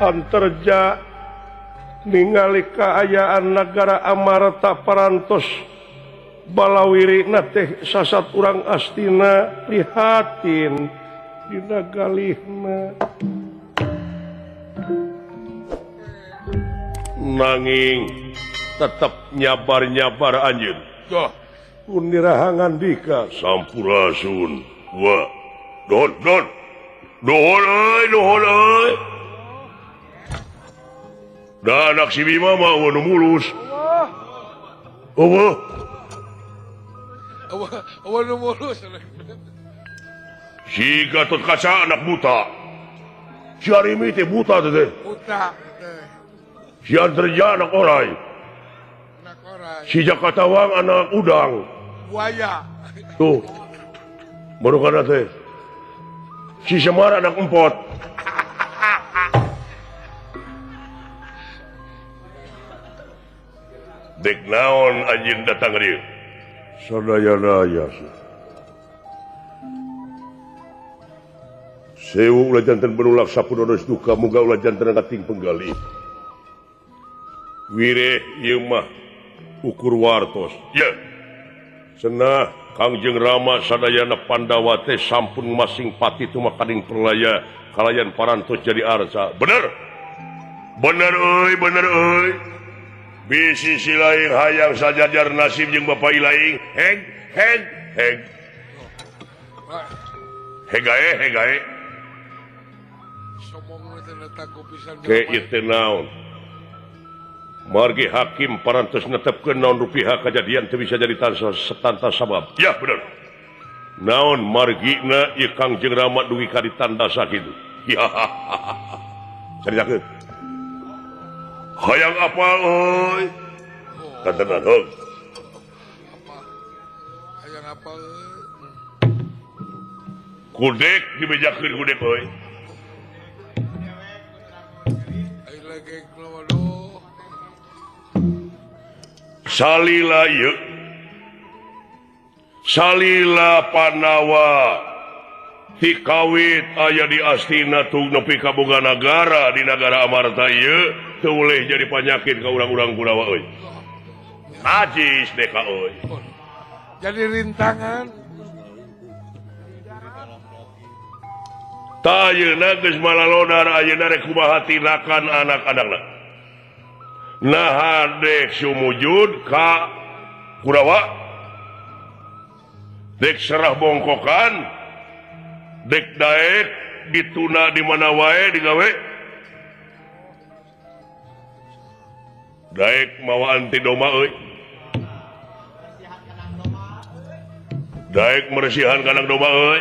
Anterja ningali kaayaan nagara Amarta parantos balawiri na teh sasat urang Astina prihatin dina galihna. Nanging tetep nyabar-nyabar anjeun. Unirahangan dika sampurasun. Wa don don. Dohon euy, dohon euy. Da anak si Bima mah eueuh nu mulus. Eueuh. Eueuh nu mulus. Si Gatot Kaca anak buta. Si Arimi teh buta teh. Buta. Si Anterja anak orai. Anak orai. Si Jakatawang anak udang. Buaya. Tuh. Baru kana teh. Si Semar anak empot. Dek naon anjeun datang dieu? Sadaya-daya. Sewu ulah janten benulak sapunodos duka muga ulah janten kating penggali. Wireh ieu mah ukur wartos. Ye. Cenah Kangjeng Rama sadayana Pandawa teh sampun masing pati tumakaning perlaya kalayan parantos jadi arca. Bener. Bener euy, bener euy. Bisi si lain hayang sajajar nasib jeung bapak ilaing heg heg heg. Hegae hegae. Ke ieu teh naon? Margi hakim parantos netepkeun naon rupiah kajadian teu bisa jadi tanpa sabab. Ya bener. Naon margina ieu Kangjeng Rama dugi ka ditanda sakitu. Ya. Caritakeun. Hayang apa euy? Katenan heug. Hayang apa euy? Kudek dibejakeun kudek euy. Salila ieu. Salila Pandawa tikawit aya di Astina tung nepi ka boga nagara di nagara Amarta ieu teu boleh jadi panyakit ka urang-urang Kurawa euy. Najis deka euy. Jadi rintangan. Tah ayeuna geus malalodar ayeuna rek kumaha tindakan anak-anakna. Naha dek sumujud ka Kurawa. Dek serah bongkokan. Dek daek dituna di mana wae digawe. Daek mawa anti doma euy. Daek meresihan kandang domba euy.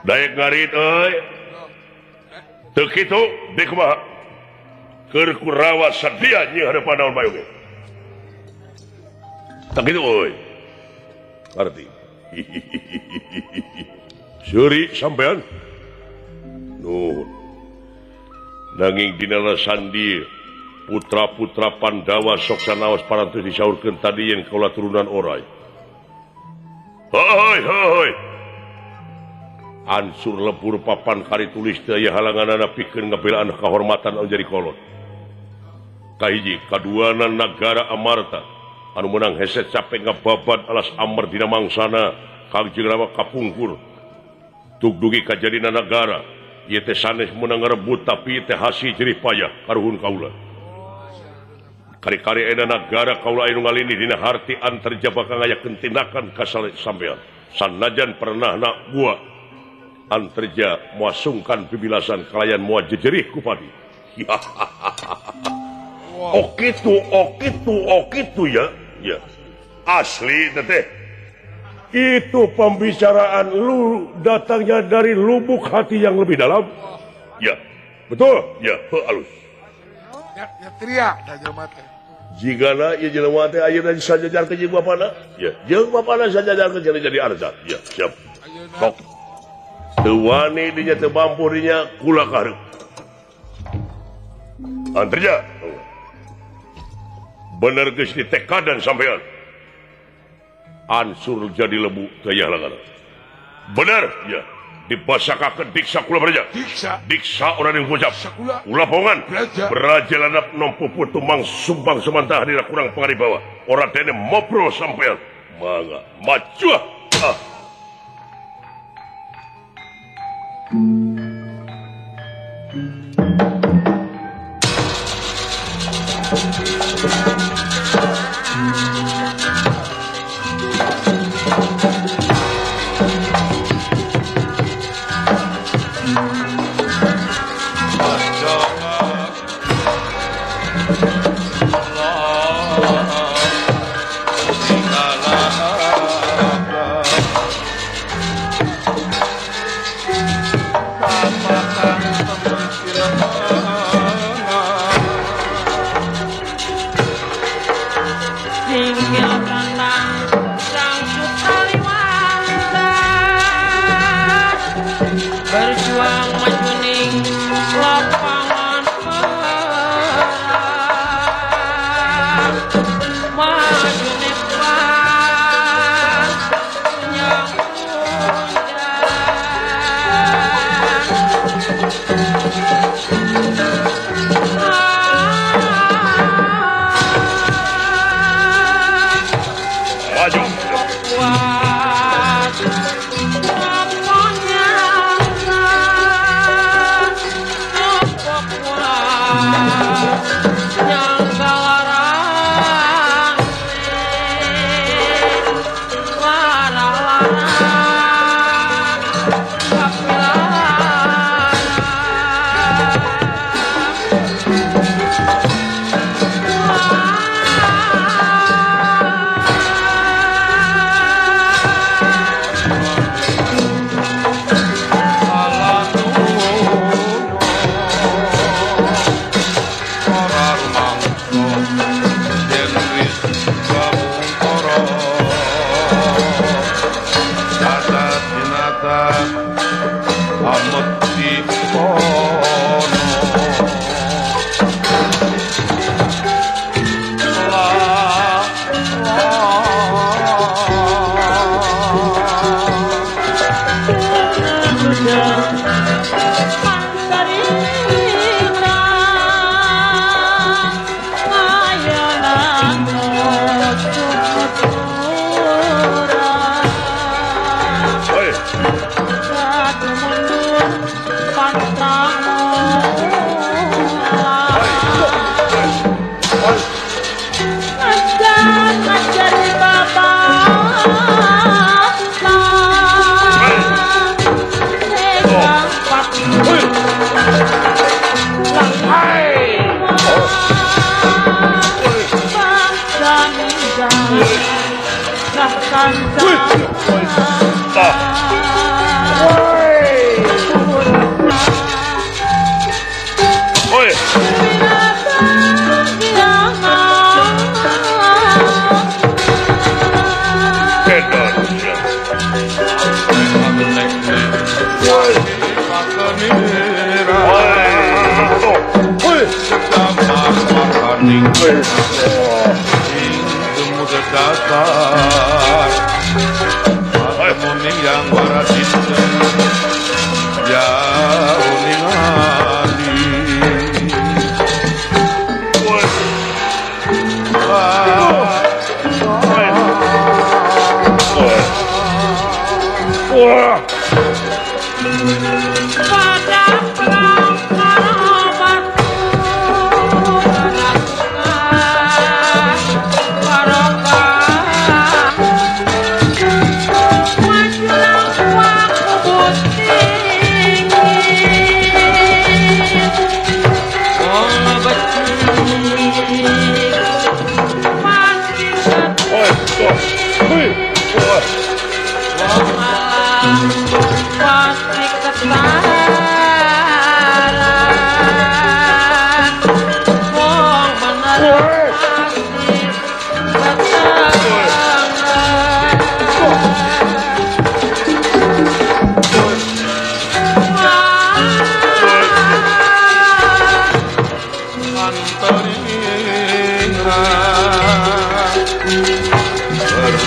Daek ngarit euy. Teu kitu dek kumaha? Keur Kurawa sadia nyi hareupan naon bae oge. Teu kitu euy. Arti. Seuri sampean. Nuhun. Nanging dina sandi putra-putra Pandawa sok sanaos parantos disaurkeun tadi yen kaula turunan orai. Hoi hoi. Ansur lebur papan kari tulis teu aya halanganana pikeun ngabelaan kahormatan anu jadi kolot. Kahiji kaduana nagara Amarta anu meunang hese capek ngababat alas amar dina mangsana Kangjeng Rama kapungkur. Tug dugi kajadina nagara ieu teh sanes meunang ngarebut tapi teh hasil jerih payah karuhun kaula. Kari-kari ena nagara kaula anu ngalini dina harti antarja bakal ngayakeun tindakan ka sampean. Sanajan pernahna gua antarja moal sungkan pibilasan kalayan moal jejerih ku padi. Oh kitu, oh kitu, oh kitu ya. Ya. Asli teteh. Itu pembicaraan lu datangnya dari lubuk hati yang lebih dalam. Ya. Betul? Ya, heuh alus. Ya, ya teriak da jelema teh. Jigana ieu jelema teh ayeuna sajajarkeun jeung bapana? Ya, jeung bapana sajajarkeun jadi arca. Ya, siap. Sok. Teu wani dinya teu mampu dinya kula ka hareup. Antarja. Bener geus ditekadan sampean. Ansur jadi lebu gaya langan. Bener ya. Dibasakakeun diksa kula beraja. Diksa. Diksa orang yang ngucap. Kula bongan. Beraja landap nompo putu mang sumbang semantah dina kurang pangaribawa. Ora dene mopro sampean. Mangga maju. Ah. Berjuang maju ning lapangan perang, maju depan yang maju.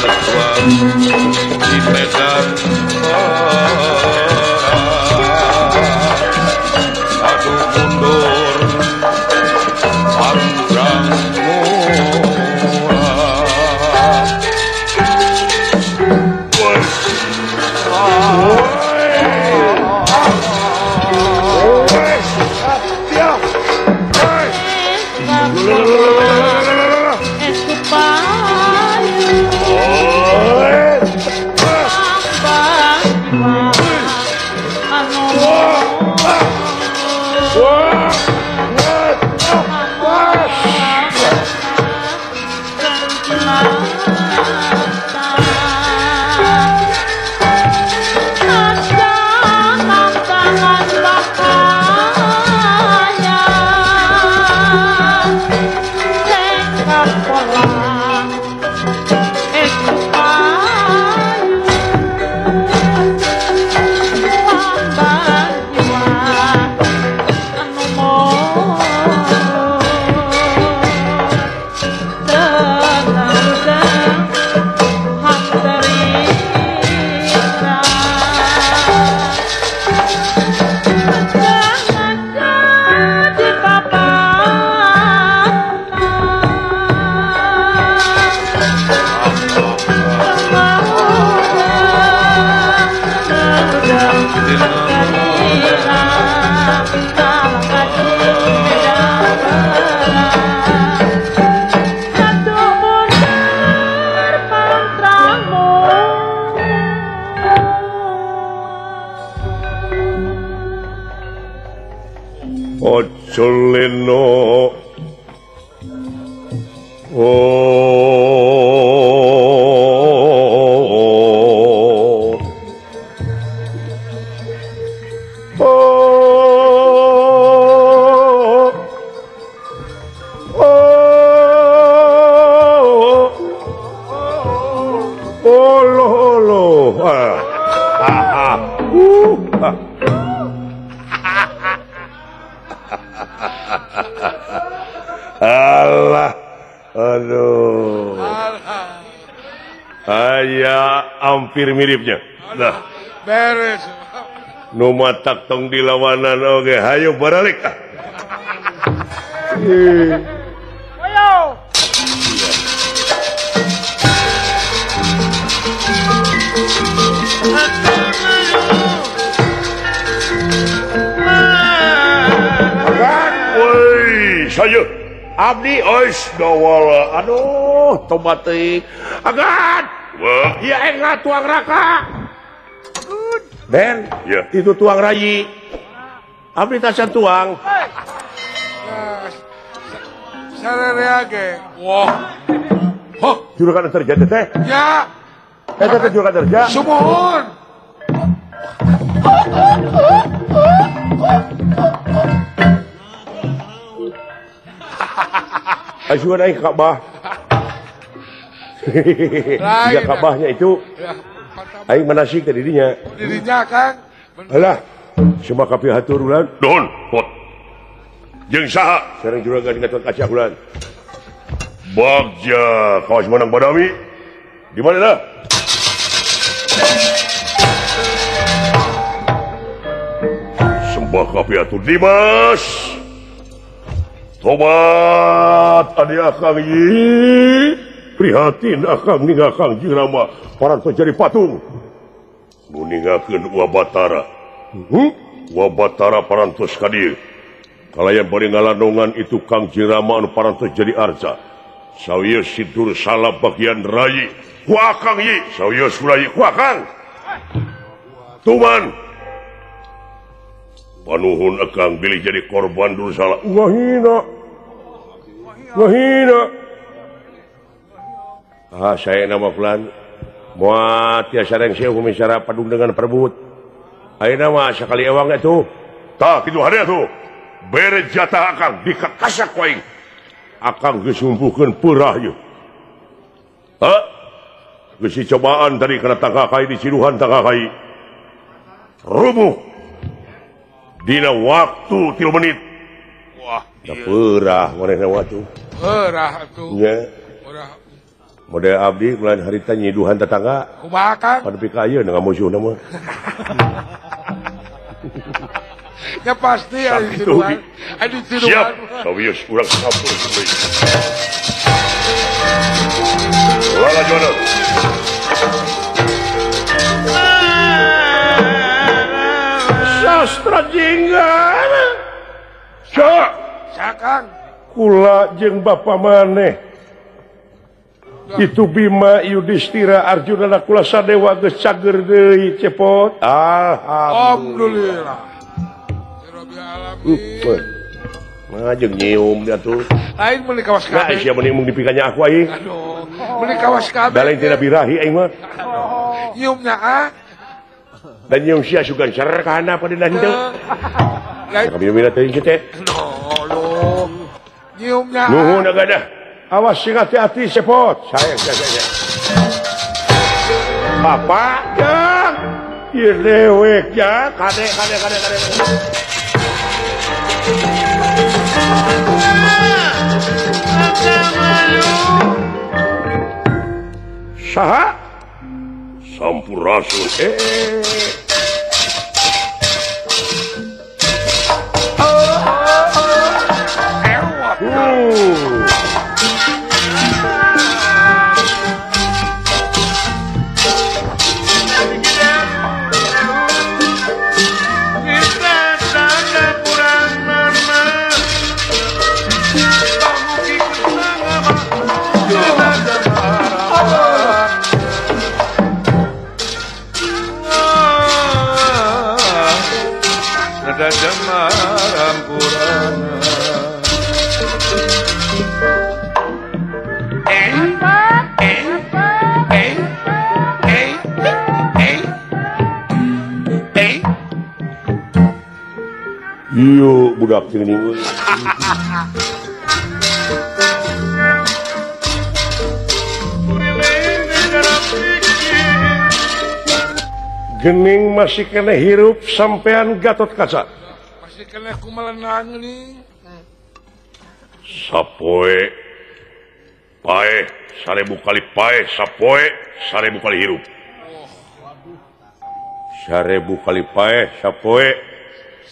tuang di medan adu mundur panjang Ojo leno oh oh oh oh lo lo ah ah ah Allah, aduh, aya hampir miripnya. Nah, beres. Nu matak tong dilawanan oge, hayo baralik ah. Ayo. Woi, saya abdi ois dawala. Aduh, tobat teuing. Agan. Wah, ieu enggak tuang raka. Ben, ya. Itu tuang rayi. Abdi tasan tuang. Sarerea ge. Wah. Hah, juragan terjadi teh? Ya. Eta teh juragan terjadi. Sumuhun. Asyuan aing Ka'bah. Ya Ka'bahnya itu. Aing manasik teh dirinya. Dirinya Kang. Alah, cuma kapi hatur ulan. Nuhun. Jeung saha? Sareng juragan Gatot Kaca ulan. Bagja kawas menang Badami. Di mana dah? Sembah kapi hatur Dimas. Tobat adi akang yi prihatin akang ninggal Kang Jing Rama parantos jadi patung nu ninggalkeun Wa Batara. Wa Batara parantos ka dieu kalayan bari ngalandongan itu Kang Jing Rama anu parantos jadi arca sawieu sidur salah bagian rayi ku akang yi sawieu surayi ku akang tuman panuhun akang bilih jadi korban Dursala. Wahina. Wahina. Ah, saya nama fulan. Moal tiasa rengse hukum misara padung dengan perebut. Ayeuna mah sakali ewang atuh. Tah kitu hari atuh. Bere jatah akang dikakasak ku aing. Akang geus ngumpuhkeun peurah ieu. Hah? Geus dicobaan tadi kana tangkakai di ciduhan tangkakai. Rubuh. Dina waktu 3 menit. Wah, da peurah manehna waktu. Peurah atuh. Nya. Peurah. Model abdi bulan harita nyiduhan tetangga. Kumaha Kang? Pan nepi ka ayeuna ngamusuhna mah. Ya pasti aya nyiduhan. Aya nyiduhan. Siap. Sawios urang sampur deui. Lala jono. Sastra jingga. Cak. Cak Kang. Kula jeung bapa maneh. Itu Bima Yudhistira Arjuna Nakula Sadewa geus cager deui cepot. Alhamdulillah. Alamin. Mah jeung nyium dia tuh. Aing meuli kawas kabeh. Nah, sia mending mung dipikanya aku aing. Aduh, meuli kawas kabeh. Da lain tina birahi aing mah. Nyiumnya ah. Dan nyium sia sugan ser ka handap dina henteu. Kami minum teh teh. Loh. Nyiumnya. Nuhun agadah. Awas sing hati-hati cepot. Sayang, sayang. Bapak, jang. Ieu dewek jang. Kade, kade, kade, kade. Saha? Sampurasun. Iyo budak sini. Gening masih kena hirup sampean Gatot Kaca. Masih kena kumelenang nih. Sapoe pae 1000 kali pae sapoe 1000 kali hirup. 1000 kali pae sapoe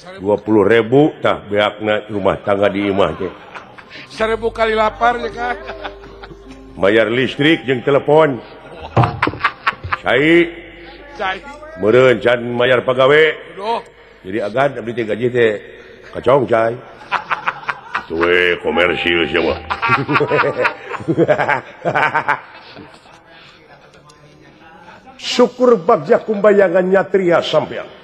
20.000 tah beakna rumah tangga di imah teh. 1000 kali lapar ya Kang. Bayar listrik jeung telepon. Cai. Cai. Meureun can mayar pagawe. Aduh. Jadi agan abdi teh gaji teh kacong cai. Itu we komersil sia mah. Syukur bagja kumbayangan nyatria sampean.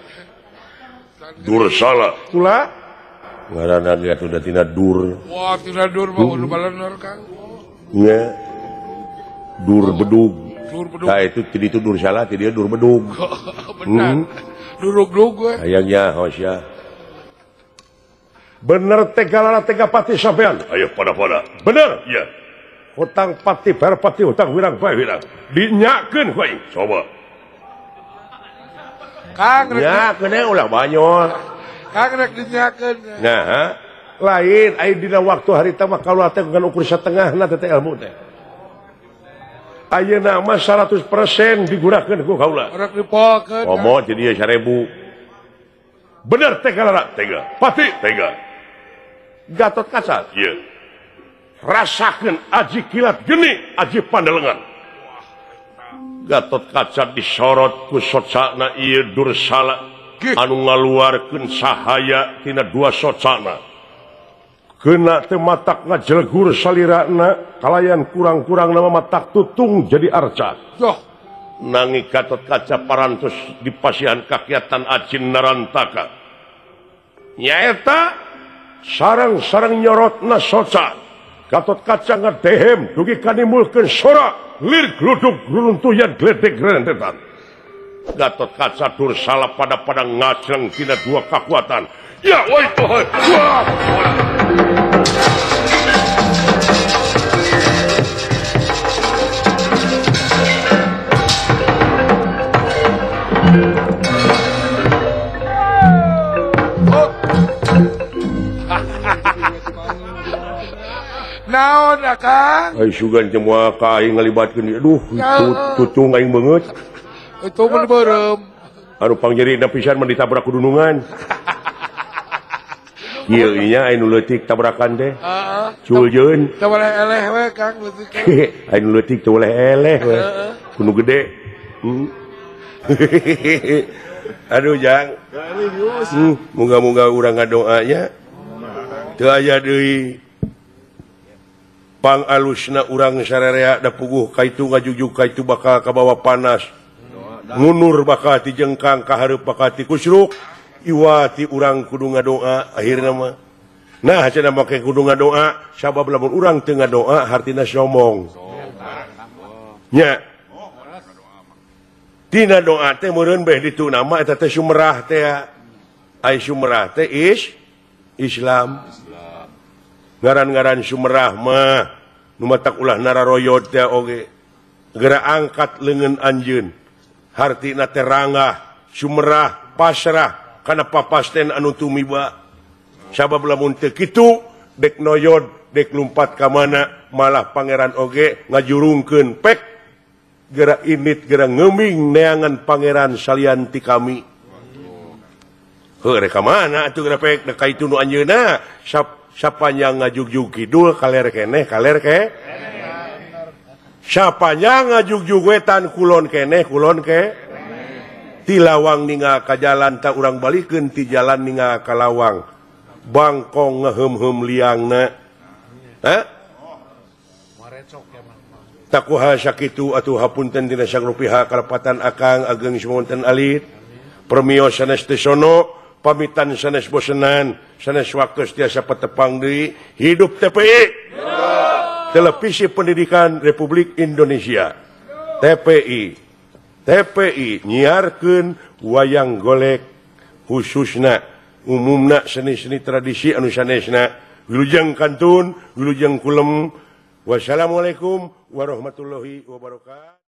Dursala kula ngaranna ge atuh da tina dur. Wah, tina dur mah udah balener Kang. Nya. Dur bedug. Dur bedug. Tah itu ti ditu Dursala ti dieu dur bedug. Benar. Durug-durug we. Hayangnya hosya. Bener tegalana tega pati sampean. Ayo pada-pada. Bener? Iya. Hutang pati bayar pati hutang wirang bae wirang. Dinyakeun ku aing. Coba. Kang ya, kena ulah banyol. Kang rek dinyakeun. Nah, lain aya dina waktu harita mah kaula teh ngan ukur satengahna teh ilmu teh. Ayeuna mah 100% digunakeun ku kaula. Rek dipolkeun. Komo jadi 1000. Bener teh kalara tega. Pati tega. Gatot Kaca. Ieu. Rasakeun aji kilat geni, aji pandelengan. Gatot Kaca disorot ku socana ieu Dursala anu ngaluarkeun sahaya tina dua socana. Keuna teu matak ngajelegur salirana kalayan kurang-kurang nama matak tutung jadi arca. Yoh. Nanging Gatot Kaca parantos dipasihan kakiatan Ajin Narantaka. Nyaeta sareng-sareng nyorotna soca. Gatot Kaca ngadehem dugi kanimbulkeun sora lir gludug gruntuyan gledek rentetan. Gatot Kaca Dursala pada-pada ngajleng tina dua kekuatan. Ya woi toh. Wah. Kunaon Akang? Ai sugan teh moal ka aing ngalibatkeun. Aduh, tutung aing beungeut. Itu mun beureum. Anu pangnyerina pisan mah ditabrak ku dunungan. Ieu nya anu leutik tabrakan teh. Heeh. Culjeun. Teu boleh eleh we Kang leutik. Anu leutik teu boleh eleh we. Kudu gede. Aduh Jang. Moga-moga urang ngadoa nya. Teu aya deui pangalusna urang sararea da puguh ka itu ngajugjug ka itu bakal kabawa panas. Ngunur bakal ti jengkang ka hareup bakal ti kusruk. Iwati urang kudu ngadoa akhirna mah. Nah cenah make kudu ngadoa sabab lamun urang teu ngadoa hartina sombong. Nya. Tina doa teh meureun beh ditu nama eta teh sumerah teh. Ai sumerah teh is Islam. Ngaran-ngaran sumerah mah nu matak ulah nararoyod teh oge. Geura angkat leungeun anjeun. Hartina teh ranggah, sumerah, pasrah kana papasten anu tumiba. Sabab lamun teu kitu dek noyod, dek lumpat ka mana malah pangeran oge ngajurungkeun pek geura init geura ngeuming neangan pangeran salian ti kami. Heuh rek ka mana atuh geura pek da ka itu nu anjeunna sapanjang ngajugjug kidul kaler keneh kaler ke. Sapanjang ngajugjug wetan kulon keneh kulon ke. Ti lawang ningal ka jalan tak urang balikeun ti jalan ningal ka lawang. Bangkong ngeheum-heum liangna. Hah? Takuha sakitu atuh hapunten dina sagrupiha kalepatan akang ageng sumonten alit. Permios sanes teu sono, pamitan sanes bosenan, sanes waktu tiasa patepang deui. Hidup TPI. Televisi Pendidikan Republik Indonesia. TPI. TPI nyiarkeun wayang golek khususna umumna seni-seni tradisi anu sanesna. Wilujeng kantun, wilujeng kulem. Wassalamualaikum warahmatullahi wabarakatuh.